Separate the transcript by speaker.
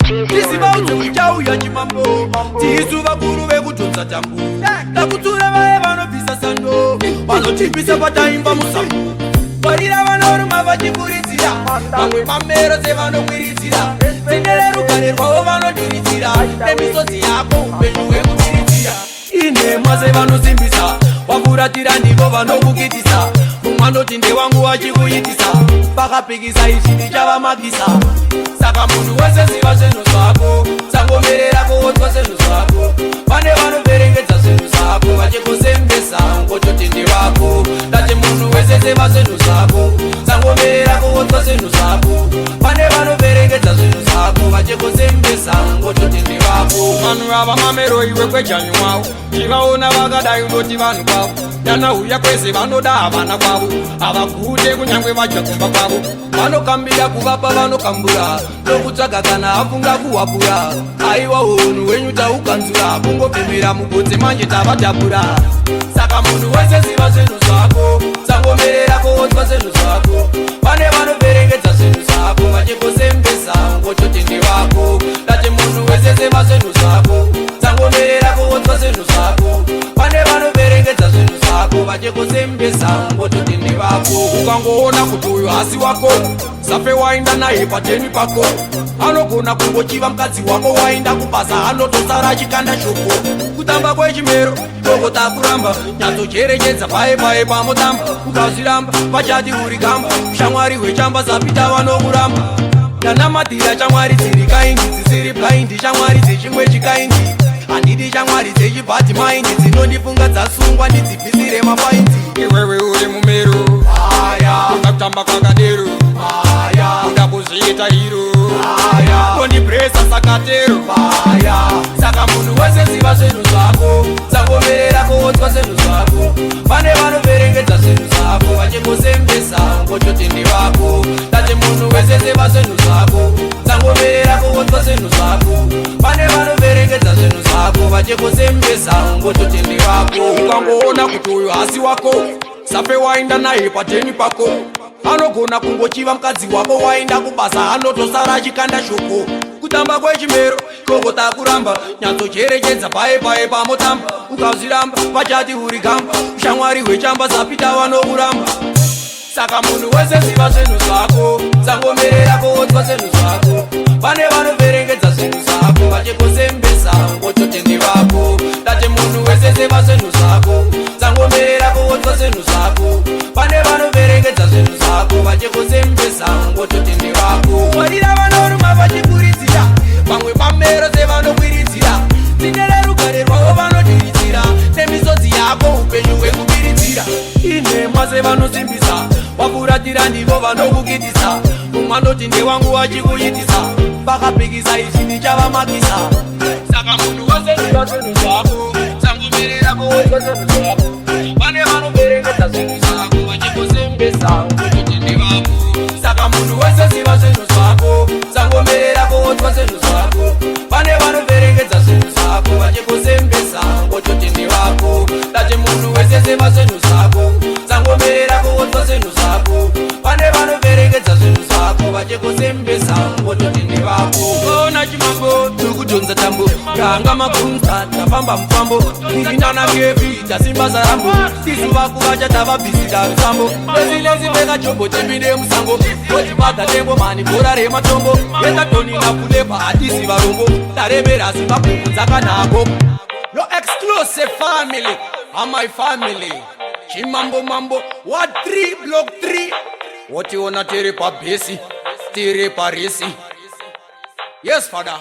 Speaker 1: Tisivaudze kuchauya chimambo, tisu vakuru vekudhonza tambo, takutsura vaye vanobvisa sando, vanotipisa pataimba musambo. Varira vanoruma vachikuridzira, vamwe mamero sevanokwiridzira, dzindere rugare rwavo vanodiridzira, nemisodzi yako upenyu hwekubiridzira. Inhema sevanosimbisa, wakuratira ndivo vanokukitisa, mumwe anoti ndewangu achikuitisa, pakapikisa ichi ndichavamakisa. Saka munhu wese ziva zvinhu zvako, sangomerera kuodzwa zvinhu zvako. Pane vanoverengedza zvinhu zvako vachikuzembesa, ngototi ndewako. Ndati munhu wese ziva zvinhu zvako, sangomerera kuodzwa zvinhu zvako. Pane vanoverengedza zvinhu zvako vachikuzembesa, ngototi ndewako.
Speaker 2: Vanhu ava mamero iwe kwejanyuwawo, chivaona vakadai unoti vanhu kwavo danauya kwese vanoda havana kwavo, havagute kunyange vadya kumba kwavo.
Speaker 1: Vanokambira kuvapa vanokambura, ndokutsvaga kana afunga kuwapura. Aiwa, unhu hwenyu taukanzura, kungopfemera mugotsi manje tavatapura. Saka munhu wese ziva zvinhu zvako, sangomerera kuodzwa zvinhu zvako. Pane vanoverengedza zvinhu zvako vachikuzembesa, ngototi ndewako. Ndati munhu wese ziva zvinhu zvako, sangomerera kuodzwa zvinhu zvako. Pane vanoverengedza zvinhu zvako vachikuzembesa, ngototi ndewako.
Speaker 2: Ukangoona kuti uyu hasi wako, safe wainda naye pateni pako, anogona kungochiva mukadzi wako. Wainda kubasa, anotosara achikanda shoko. Kutamba kwechimero toko takuramba, nyatsocherechedza paye paye pamotamba. Ukazviramba vachati uri gamba, shamwari hwechamba sapita vanokuramba. Ndanamatira shamwari dziri kind, dzisiri blind, shamwari dzechimwe chikaindi. Handidi shamwari dzechi bad mind, dzinondifunga dzasungwa ndidzibvisire mafaindi. Iwewe uri mumero.
Speaker 1: Aya.
Speaker 2: Ukatamba kwakadero.
Speaker 1: Aya.
Speaker 2: Uda kuzviita hero.
Speaker 1: Aya.
Speaker 2: Kondipresa sakatero.
Speaker 1: Aya. Saka munhu wese ziva zvinhu zvako, sangomerera kuodzwa zvinhu zvako. Pane vanoverengedza zvinhu zvako vachikuzembesa, ngototi ndewako. Ndati munhu wese ziva zvinhu zvako, sangomerera kuodzwa zvinhu zvako. Pane vanoverengedza zvinhu zvako vachikuzembesa, ngototi ndewako.
Speaker 2: Ukangoona kuti uyu hasi wako, safe wainda naye pateni pako, anogona kungochiva mukadzi wako. Wainda kubasa, anotosara achikanda shoko. Kutamba kwechimero koko takuramba, nyatsocherechedza paye paye pamotamba. Ukazviramba vachati uri gamba, shamwari hwechamba sapita vanokuramba.
Speaker 1: Saka munhu wese ziva zvinhu zvako, sangomerera kuodzwa zvinhu zvako. Pane vanoverengedza zvinhu zvako vachikuzembesa, ngototi ndewako. Ndati munhu wese ziva zvinhu zvako, sangomerera kuodzwa zvinhu zvako. Pane vanoverengedza zvinhu zvako vachikuzembesa, ngototi ndewako. Varira vanoruma vachikuridzira, vamwe pamero sevanokwiridzira, dzindere rugare rwavo vanodiridzira, nemisodzi yako upenyu hwekubiridzira. Inhema sevanosimbisa, wakuratira ndivo vanokukitisa, mumwe anoti ndewangu achikuitisa, pakapikisa ichi ndichavamakisa. Saka munhu wese ziva zvinhu zvako, sangomerera kuodzwa zvinhu zvako. Pane vanoverengedza zvinhu zvako vachikuzembesa, ngototi ndewako. Saka munhu wese ziva zvinhu zvako, sangomerera kuodzwa zvinhu zvako. Pane vanoverengedza zvinhu zvako vachikuzembesa, ngototi ndewako. Ndati munhu wese ziva zvinhu zvako, sangomerera kuodzwa zvinhu zvako. Pane vanoverengedza zvinhu zvako vachikuzembesa, ngototi ndewako.
Speaker 2: Ona chimambo tikudhonza tambo, tanga makunza tafamba mufambo, irinana kevi tasimba zarambo, tisu vakuvacha tavabvisira rusambo. Lezi lezi jombo tipinde musango, otibata tembo mani bhora rematombo, yetatonina kulepa hatisi varombo, taremera Zimbabwe dzakanako. Your exclusive family and my family, chimambo mambo wa 3 block 3, wotiona tiri pabhesi, tiri parisi. Yes, father.